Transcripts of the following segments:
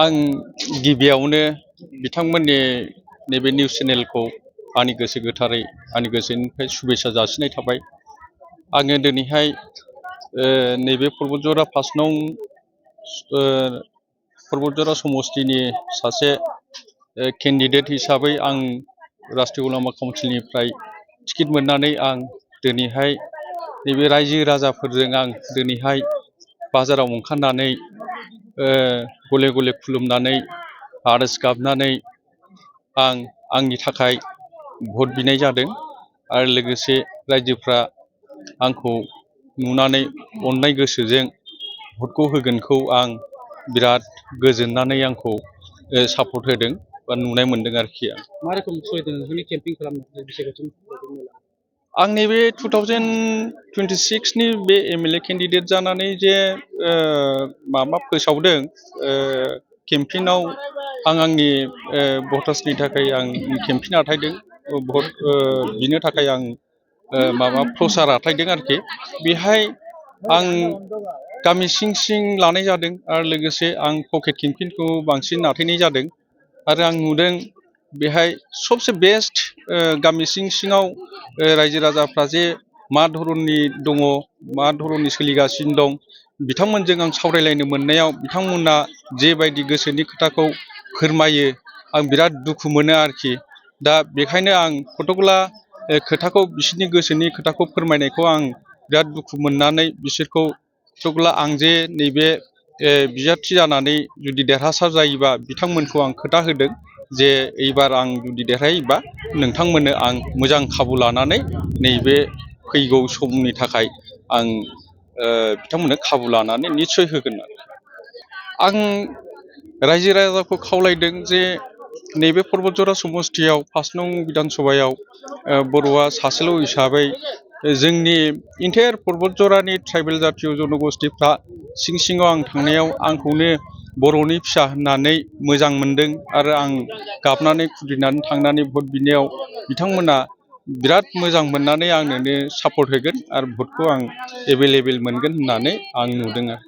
आं गिबियावनो बिथांमोननि नैबे निउस चेनेलखौ आंनि गोसो गोथारै आंनि गोसोनिफ्राय शुभेच्छा जासिनाय थाबाय। आङो दिनैहाय नैबे परबतजरा 5 नं परबतजरा समस्तिनि सासे केन्डिडेट हिसाबै आं राष्ट्रीय उलामा काउन्सिलनिफ्राय टिकेट मोननानै आं दिनैहाय नैबे रायजो राजाफोरजों आं दिनैहाय बाजाराव ओंखारनानै गले गले खुलुमनानै आरज गाबनानै आं आंनि थाखाय भट बिनाय जादों आरो लोगोसे रायजोफ्रा आंखौ नुनानै अननाय गोसोजों भटखौ होगोनखौ आं बिराद गोजोननानै आंखौ सापर्ट होदों बा नुनाय मोनदों आरोखि आं। मा रोखोम सोलिदों नोंथांनि केम्पिं खालामनाय? आं नैबे 2026 नि बे एमएलए केन्डिडेट जानानै जे माबा फोसावदों केम्पिनाव आं आंनि भटार्सनि थाखाय आं केम्पिन आथायदों भट बिनो थाखाय आं माबा प्रसार आथायदों आरोखि। बेहाय आं गामि सिं सिं लानाय जादों आरो लोगोसे आं पकेट केम्पिनखौ बांसिन आथायनाय जादों आरो आं नुदों बेहाय सबसे बेस्ट गामि सिं सिङाव रायजो राजाफ्रा जे मा धरननि दङ मा धरननि सोलिगासिनो दं बिथांमोनजों आं सावरायलायनो मोननायाव बिथांमोना जेबायदि गोसोनि खोथाखौ फोरमायो आं बिराद दुखु मोनो आरोखि। दा बेखायनो आं कतकला खोथाखौ बिसोरनि गोसोनि खोथाखौ फोरमायनायखौ आं बिराद दुखु मोननानै बिसोरखौ कतकला आं जे नैबे बिजाथि जानानै जुदि देरहासार जायोबा बिथांमोनखौ आं खोथा होदों जे एबार आं जुदि देरहायोबा नोंथांमोननो आं मोजां खाबु लानानै नैबे फैगौ समनि थाखाय आं बिथांमोननो खाबु लानानै निस्सय होगोन आं रायजो राजाखौ खावलायदों जे नैबे परबतजरा समस्तियाव 5 नं बिधान सभायाव बर'आ सासेल' हिसाबै जोंनि इन्टायार परबतजरानि ट्राइबेल जातीय जनगोष्ठीफ्रा सिं सिङाव आं थांनायाव आंखौनो बर'नि फिसा होननानै मोजां मोनदों आरो आं गाबनानै खुद्रिनानै थांनानै भट बिनायाव बिथांमोना बिराद मोजां मोननानै आंनोनो सापर्ट होगोन आरो भटखौ आं एभेलेबेल मोनगोन होननानै आं नुदों आरो।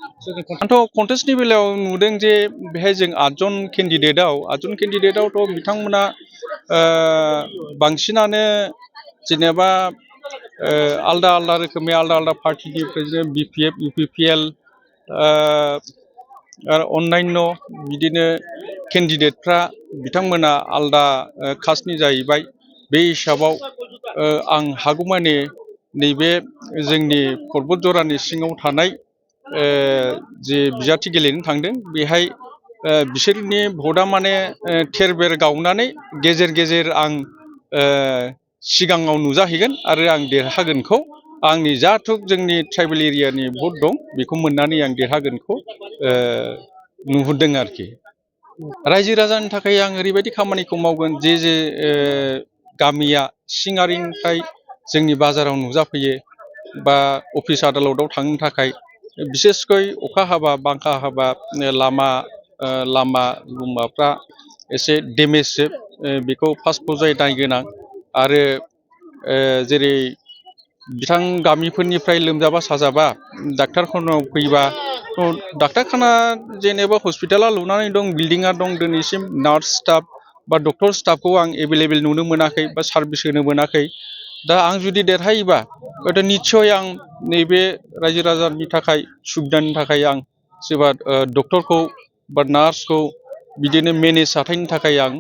आंथ' कन्टेस्टनि बेलायाव नुदों जे बेहाय जों 8 जन केन्डिडेटआवथ' बिथांमोना बांसिनानो जेनेबा आलदा आलदा रोखोमनि आलदा आलदा पार्टिनि प्रेसिडेन्ट बिपिएफ इउपिपिएल आरो अन्यान्य बिदिनो केन्डिडेटफ्रा बिथांमोना आलदा कास्टनि जाहैबाय। बे हिसाबाव आं हागौमानि नैबे जोंनि परबतजरानि सिङाव थानाय जे बिजाथि गेलेनो थांदों बेहाय बिसोरनि भटआ माने थेर बेर गावनानै गेजेर गेजेर आं सिगाङाव नुजाहैगोन आरो आं देरहागोनखौ आंनि जाथुक जोंनि ट्राइबेल एरियानि भट दं बेखौ मोननानै आं देरहागोनखौ नुहुरदों आरोखि। रायजो राजानि थाखाय आं ओरैबायदि खामानिखौ मावगोन जे गामिया सिङारिनिफ्राय जोंनि बाजाराव नुजाफैयो बा अफिस आदालताव थांनो थाखाय बिसेसकै अखा हाबा बांखा हाबा लामाफ्रा एसे डेमेजजोब बेखौ फार्स्ट पजाय नायगोनां आरो जेरै बिथां गामिफोरनिफ्राय लोमजाबा साजाबा डाक्टारफोरनाव फैबा डाक्टारखाना जेनेबा हस्पिटाला लुनानै दं बिल्डिङा दं दिनैसिम नार्स स्टाफ बा डक्टर स्टाफखौ आं एभेलेबेल नुनो मोनाखै बा सार्भिस होनो मोनाखै। दा आं जुदि देरहायोबा हयथ' निस्सय आं नैबे रायजो राजानि थाखाय सुबिदानि थाखाय आं सोरबा डक्टरखौ बा नार्सखौ बिदिनो मेनेज जाथायनि थाखाय आं